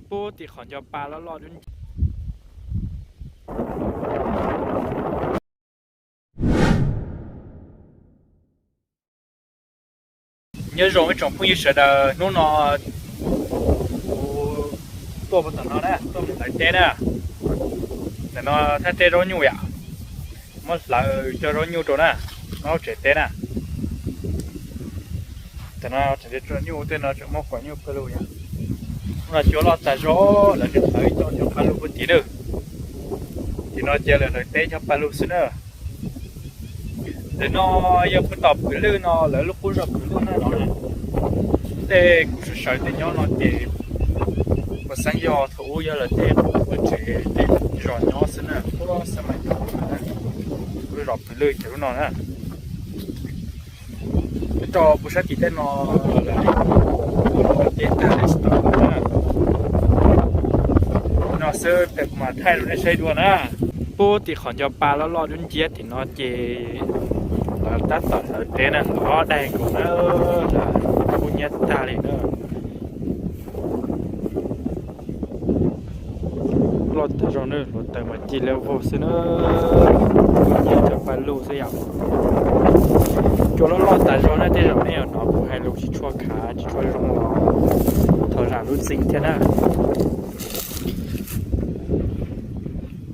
Puag tim qhov nco pa loj loj dub nciab. Nyob zoo ib tsoom phooj ywg sawv daws, hnub no kuv tuaj puag tom no na, tuaj mus hlawv teb na. Ntawm no thaj teb zaub nyuj yom, muab hlawv cog zaub nyuj rau na, nyob tsev teb na. Ntawm no tseem cog nyuj, tej no tseem muab quav nyuj pawg lug yom. Hnub no cua loj tas zog, lawv twb hlawv cog cov paj lug puag tim na. Tim no ces lawv hlawv teb cog paj lug xwb na. Ntawm no yog puag tom Phwm Lwj no, lawv lub qub zos Phwm Lwj na no. Tej kuv sawv sawv tej nyob no ces puas xeeb yog thaum ub yog lawv tej qub tsev tej zos nyob xwb na, puag xab mas yog lub zos Phwm Lwj ces lub no na. Rau puag sab tim tej no, lawv tej tag li tsis tau na. No xwb pem kuv mam thaij rau nej saib dua na. Puag tim qhov nco pa loj loj dub nciab tim no ces lawv tab tom hlawv teb na, hlawv ob daig nkaus na, hlawv kub hnyiab tag li na. Loj tag zog na, hluav taws mas ci li vog xwb na. Nyiam cov paj lug xwb yom. Cua loj loj tas zog na, tej zaum nej yuav hnov kuv hais lus tsis tshua khav tsis tshua zoo los thov zam lub txim thiab na.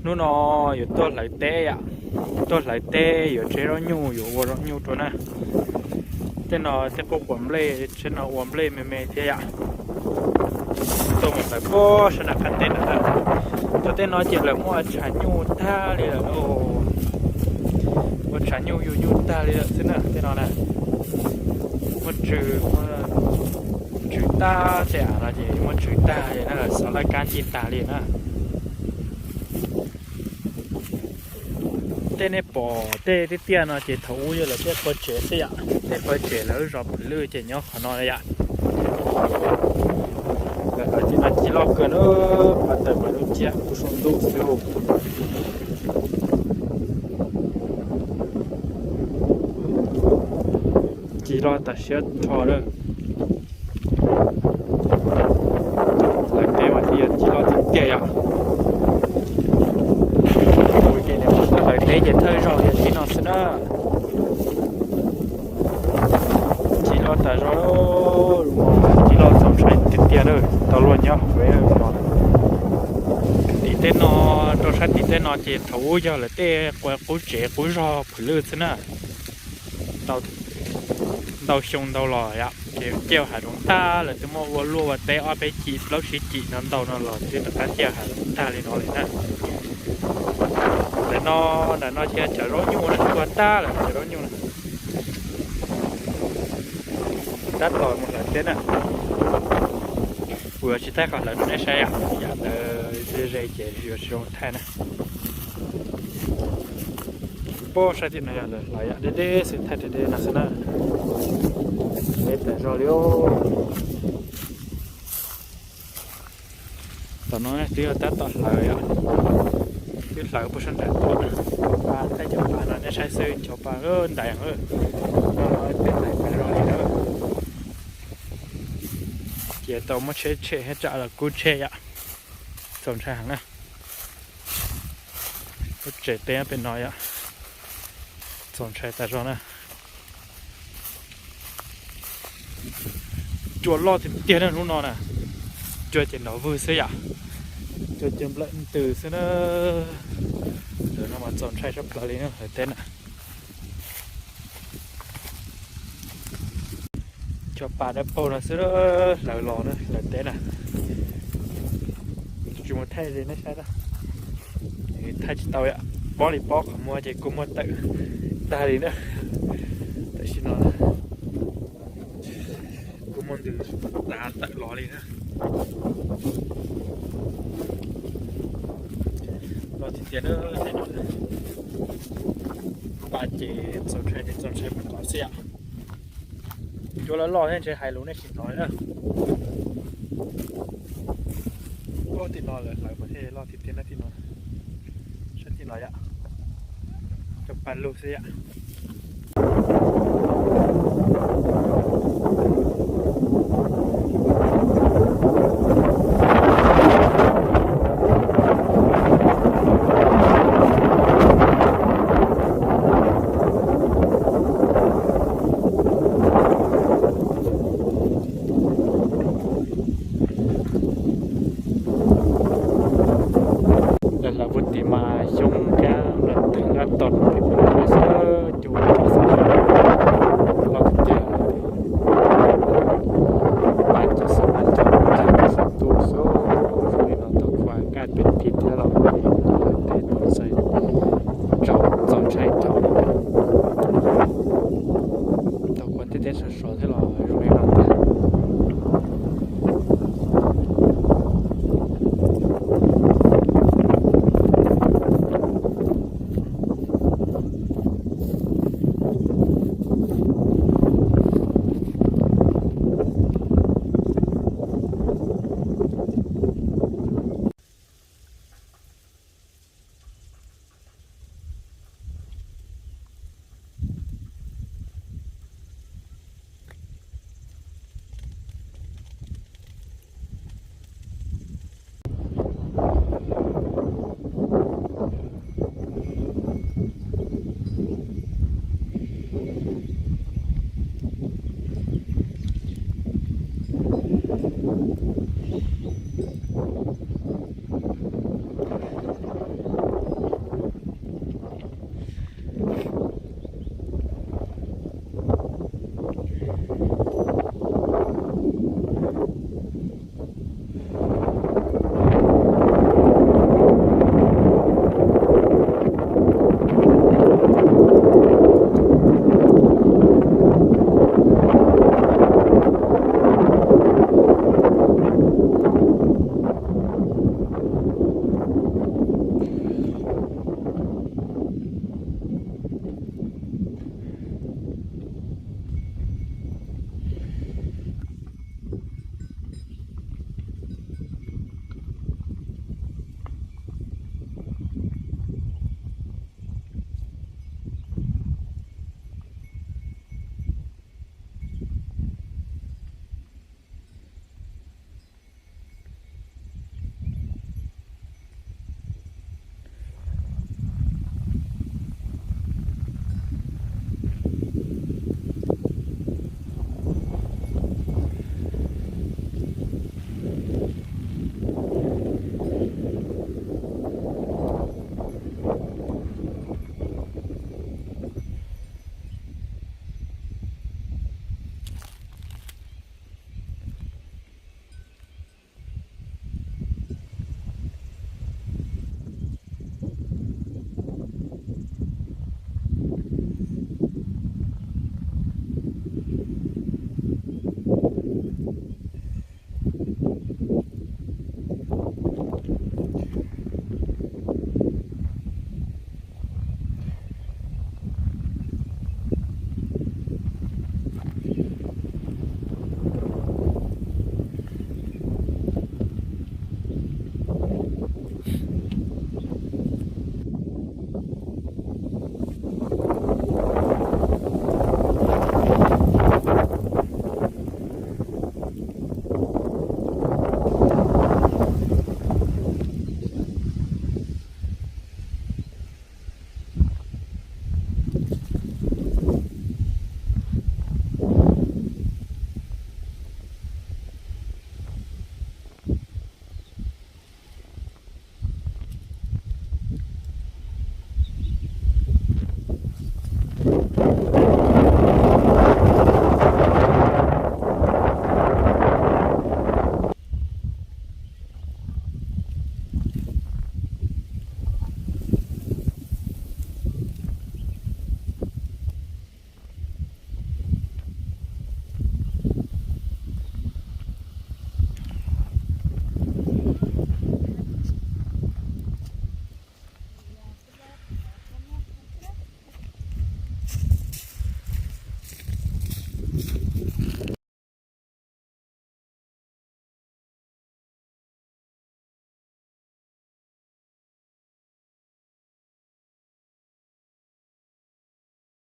Hnub no yuav tuaj hlawv teb yom, tuaj hlawv teb yuav tseb zaub nyuj, yuav ua zaub nyuj rau na. Tej no tej qub quav nplej, tsheb no ua nplej me me thiab yom. Tuaj mus hlawv puag sab nram qab teb no na. Cov tej no ces lawv muab tshav nyuj tag li lawm lauj. Muab tshav nyuj yug nyuj tag li lawm xwb na tej no na. Muab tsw, muab tsw tag tej av no ces muab tsw tag li na, xov laj kab ncig tag li na. Tej nej pom tej tiaj tiaj no ces thaum ub yog lawv tej qub tsev xwb yom, tej qub tsev lawv lub zos Phwm Lwj ces nyob qhov no yom. Lawv hlawv tim no ci loj kawg na, pas tawm pas lub ciab kuj sab ntuj xwb. Ci loj tas siab rho lawm. Hlawv teb mas thiaj yog ci loj tiag tiag yom. Ua ke niam mus hlawv teb ces thawj zaug yog tib no xwb na. Ci loj tas zog, ci loj txaus ntshai tiag tiag na, tau luag nyob hauv no. Tim tej no, rau sab tim tej no ces thaum ub yog lawv tej qub tsev qub zos Phwm Lwj xwb na. Ntau xyoo ntau los yom, ces ciaj hav zoov tag lawm twb muab ua luaj ua teb ob peb cim plaub tsib cim no ntau no los twb rov qab ciaj hav zoov tag li no lawm na. Ntawm no, ntawm no ces cov zaub nyuj na, tuag tag lawm cov zaub nyuj na. Tab tom mus hlawv teb na. Kuv yuav tsis thaij qhov hlawv rau nej saib yom, yam ntawd ze ze ces yuav tsis zoo thaij na. Puag sab tim no yog lawv hlawv yam deb deb xwb, thaij deb deb no xwb na. Deb tas zog li. Tom no twb yog tab tom hlawv yom, twb hlawv puag sab nram tuaj na. Cov pa, thaij cov pa no nej saib xwb, cov pa ntais no, peb ntais tas zog li na. Ces tau muab tsheb tshem thiab tsam los kub tsheb yom. Txaus ntshai heev na. Lub tsev teb pem no yom. Txaus ntshai tas zog na. Cua loj tiag tiag na hnub no na. Cua ces nrov vwg xwb yom. Cua ces nplawm ntws xwb na. Ntawm no mas txaus ntshai tshaj plaws li na, hlawv teb na. Cov pa dawb paug no xwb, hlawv los na, hlawv teb na. Tsis mus thaij li nej saib na. Thaij tsis tau yom, pob li pob qhov muag ces kua muag tawm tag li na. Tam sim no kua muag ntws tav tawm los li na. Los tiag tiag na, pa ces txaus ntshai ces txaus ntshai mas los xwb yom. Cua loj loj thiab ntshe hais lus nej tsis hnov na. Ua tim no lawv hlawv mas thiaj loj tiag tiag na tim no. Saib tim no yom. Cov pa lug xwb yom.